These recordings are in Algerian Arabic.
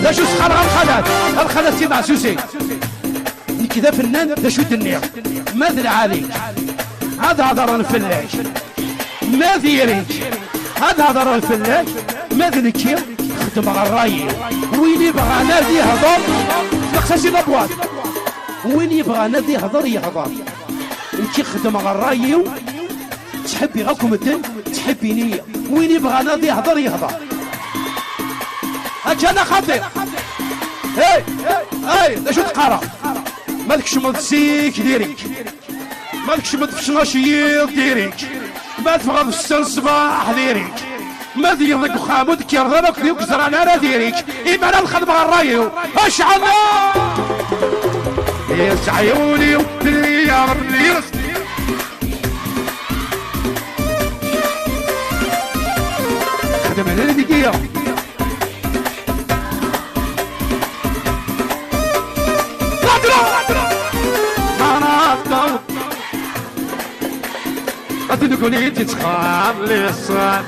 لا شو سخان الخلات الخلات سي سوسي كذا فنان ذا شو دنيا ماذا العالي هذا هضر الفلاش ما ذيريك هذا هضر الفلاش ما ذلكي خدم على الراي وين يبغى نادي يهضر نقص لابواط وين يبغى نادي يهضر يهضر انت خدم على الراي تحبي غاكم الدن تحبي نية وين يبغى نادي يهضر يهضر هاك انا خاطر هاي هاي لا شو تقرا مالكش مدسيك ديريك مالكش مدفشناشير ديريك ما تبغى في الصباح ديريك ما دير ذاك خامود كيرضى ديك زرعنا راه ديريك إما انا نخدم على الرايو اشعل يا سعيوني يا ربي خدم على دقيقة تقولي تتخان للصان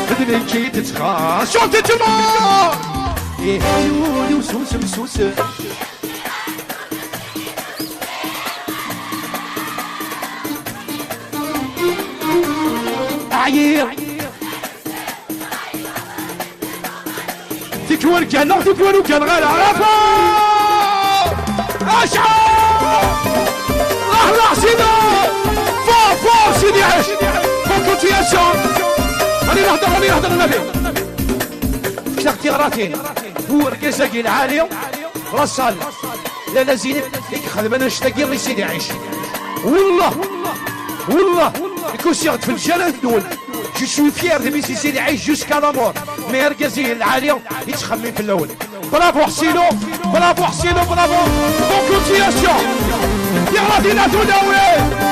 تدري تتخان شو تتما إيه عيوني وسوس مسوس عير تكون كان تكون وكان غير عرفة أشعر الله سيدي فور سيدي عيش bonne continuation راني نهضر راني نهضر النبي كتاختي غراتين هو ركزاكي العالية راسال لا لا زينب خدم انا نشتاقي غير سيدي عيش والله والله الكوسيغت في الجنة الدول je suis fier de ميسي سيدي عيش jusqu'à la mort mais ركزي العالية يتخمم في الاول برافو حسينو برافو حسينو bravo bonne continuation يا غراتينا تولاوي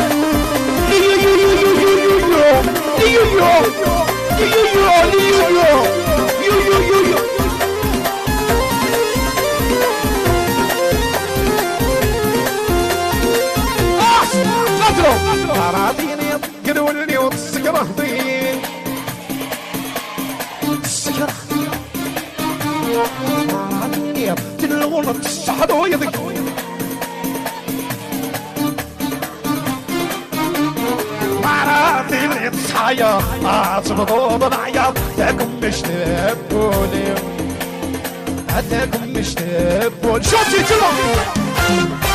تبضو بالعياط تاكم مش تبوني هتاكم مش تبوني شوتي تلو